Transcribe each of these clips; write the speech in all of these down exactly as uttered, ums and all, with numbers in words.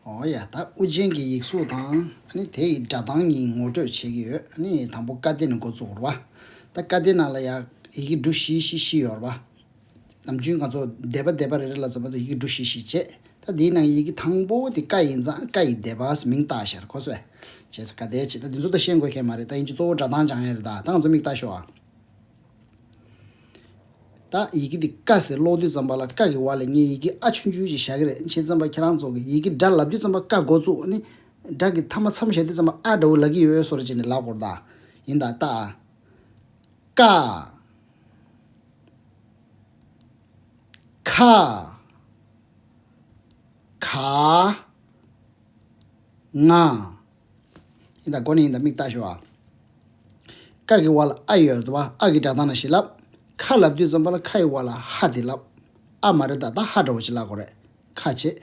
ཨོ་ཡ། ད་དབུ་ཅན་གྱི་ཡིག་གཟུགས་དང་ཨ་ནི་དེ་ཡི་སྒྲ་གདངས་གཉིས་ངོ་སྤྲོད་བྱེད་ཀྱི་ཡོད། ཨ་ནི་དང་པོ་ཀ་སྡེ་ནས་འགོ་བཙུགས་རེད་བ། ད་ཀ་སྡེ་ནང་ལ་ཡ་ཡི་གེ་འབྲུ་བཞི་བཞི་བཞི་ཡོད་རེད་བ། ནམ་རྒྱུན་ང་ཚོ་སྡེ་པ་སྡེ་པ་རེ་རེ་ལ་འཛིན་པ་དུ་ཡི་གེ་འབྲུ་བཞི་བཞི་བྱས། ད་དེའི་ནང་ཡི་གེ་དང་པོ་དེ་ཀ་ཡིན་ཙང་ཀ་ཡི་སྡེ་པ་མིང་བཏགས་ཤར་ཁོ་སོས་བྱས་ཙང་ཀ་སྡེ་བྱས། ད་དེ་ཚོ་ད་ཤེས་དགོས་མཁན་མ་རེད། ད་ཡིན་གྱི་གཙོ་བོ་སྒྲ་གདངས་སྦྱང་ཡ་རེད། ད་ད་ང་ཚོ་མིག་ལྟ་ཤོག་ཨ། ད་ཡི་གེ་འདི་ཀ་ཟེར་ཀློག་དུས་ཙམ་པ་ལ་ཀ་གི་བར་ལ་ངས་ཡི་གེ་ཨ་ཆུང་ཆུང་ཅིག་བཞག་གི་རེད། བྱས་ཙམ་པ་ཁྱེད་རང་ཚོ་གི་ཡི་གེ་སྒྲ་ལབ་དུས་ཙམ་པ་ཀ་འགོ་བཙུགས་ནི། སྒྲ་གི་མཐའ་མ་མཚམས་བཞག་དུས་ཙམ་པ་ཨ་འདྲ་བོ་ལབ་ཀྱི་ཡོད་བཟོ་འདྲ་བྱས་ནས་ལབ་དགོས་རེད་ད། ཡིན་ད་ད། ཀ། ཁ། ག། ང་། ཡིན་ད་གོ་ནི་ཡིན་ད་མིག་ལྟ་ཤོག་ཨ། ཀ་གི་བར་ལ་ཨ་ཡོད་རེད་བ། ཨ་གི་སྒྲ་གདངས་ནང་བཞིན་ལབ། ཁ་ལབ་དུས་ཙམ་པ་ལ་ཁ་ཡི་བར་ལ་ཧ་དེ་ལབ། ཨ་མ་རེད་ད། ད་ཧ་འདྲ་བོ་ཅིག་ལབ་དགོས་རེད། ཁ་བྱས།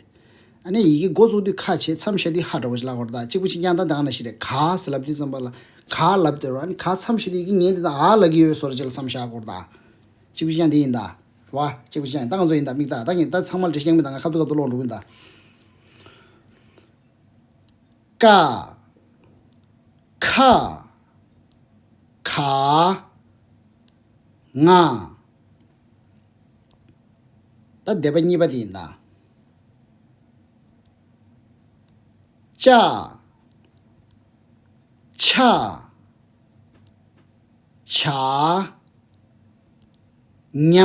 ཨ་ནི་ཡི་གེ་འགོ་བཙུགས་དུས་ཁ་བྱས། མཚམས་བཞག་དུས་ཧ་འདྲ་བོ་ཅིག་ལབ་དགོས་རེད་ད། གཅིག་པུ་གཅིག་རྐྱང་ད་ད་ག་ནང་བཞིན་རེད། ག་ཟེར་ལབ་དུས་ཙམ་པ་ལ་ག་ལབ་དེ་རེད་བ། ཨ་ནི་ག་མཚམས་བཞག་དུས་ཡི་གེ་ངན་དེ་ད་ཨ་ལབ་ཀྱི་ཡོད་བཟོ་འདྲ་ཅིག་ལ་མཚམས་བཞག་དགོས་རེད་ད། གཅིག་པུ་གཅིག་རྐྱང་དེ་ཡིན་ད། རེད་བ། གཅིག་པུ་གཅིག་རྐྱང་ད་ང་ཚོ་ཡིན་ད་མིག་ལྟ། ད་ངས་ད་ཚང་མ་ལ་འགྲེལ་བཤད་རྒྱག་མི་ད། ང་ཁ་ཐུག་ཁ་ཐུག་ཀློག་འགྲོ་གི་ཡིན་ད། ཀ། ཁ། ག། ང་། ད་སྡེ་པ་གཉིས་པ་དེ་ཡིན་ད། ཅ། ཆ། ཇ། ཉ།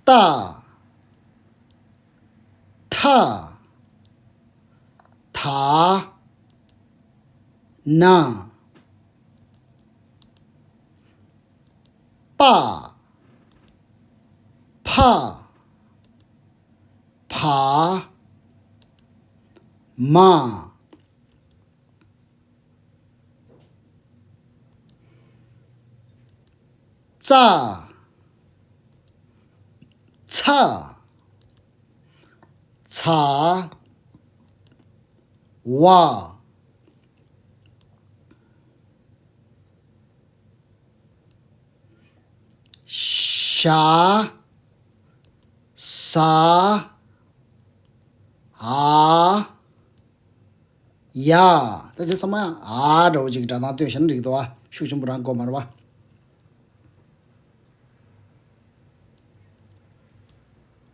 ཏ། ཐ། ད། ན། པ། ཕ། བ། མ། ཙ། ཚ། ཚ། བ། ཞ། ཟ། འ། ཡ། ད་དེ་ཚང་མ་ཡང་འ་འདྲ་བོ་ཅིག་གི་སྒྲ་གདངས་སྟོན་བཞག་ན་འགྲིག་འདུག་ཨ། ཤུགས་ཆེན་པོ་རང་དགོས་མ་རེད་བ།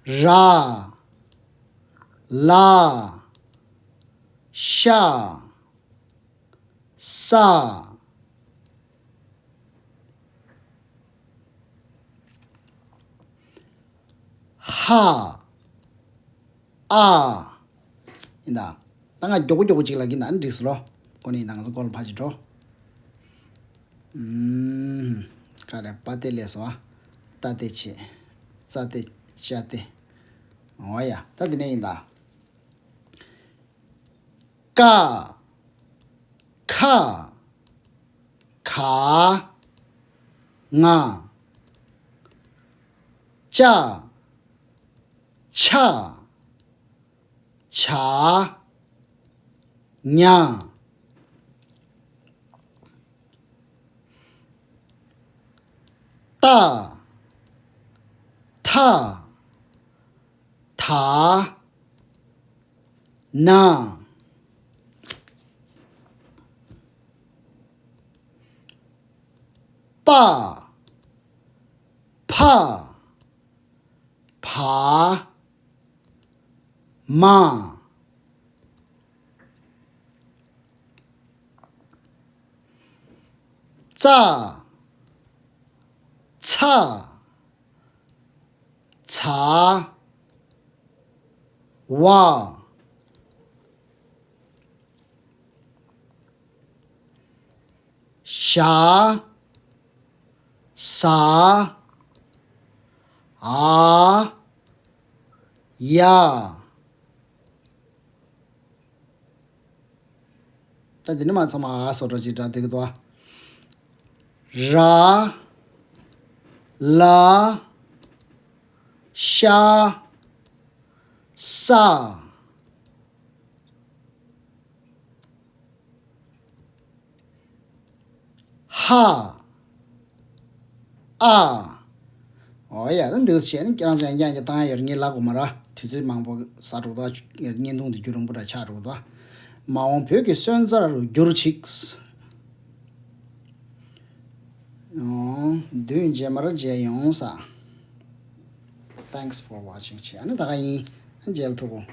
ར། ལ། ཤ། ས། ཧ། ཨ། ཡིན་ད། ད་ང་མགྱོགས་པོ་མགྱོགས་པོ་ཅིག་ལབ་ཀྱིན་ད་འགྲིག་སོང་ལོ། ཁོ་ནི་ཡིན་ད་ང་ཚོ་སྐོར་ལ་ཕར་ཅིག་འགྲོ། ཨུམ། ག་རེ་པ་ཏེ་ལས་སོ། ཨ། ཏ་ཏེ་ཆེ། ཙ་ཏེ། ཅ་ཏེ། འོ་ཡ། ད་དེ་ནས་ཡིན་ད། ཀ། ཁ། ག། ང་། ཅ། ཆ། ཇ། ཉ། ཏ། ཐ། ད། ན། པ། ཕ། བ། མ། ཙ། ཚ། ཚ། བ། ཞ། ཟ། འ། ཡ། ད་འདི་ནི་མ་ཚང་མ་འ་སོ་འདྲ་ཅིག་འདྲ་བསྡད་ཀྱི་འདུག་ཨ། ར། ལ། ཤ། ས། ཧ། ཨ། ཨོ་ཡ། ད་འདི་བྱས་ནས་ཁྱེད་རང་ཚོ་ཡང་རྐྱང་རྐྱང་བཏང་ཡ་ཡོད་རེད། ངས་ལབ་དགོས་མ་རེད། དུས་ཚོད་མང་པོ་ཟ་འགྲོ་འདུག་བརྙན་ཐུང་འདི་རྒྱུན་རིང་པོ་འདྲ་ཆགས་འགྲོ་འདུག་མ་འོངས་བོད་ཀྱི་སོན་རྩ་རུ་འགྱུར་ཅིག་ཨོ། མདུན་རྗེས་མར་མཇལ་ཡོང་ས། Thanks for watching བྱས། ཨ་ནི་ད་ག་ཡིན། མཇལ་ཐུབ་བོ།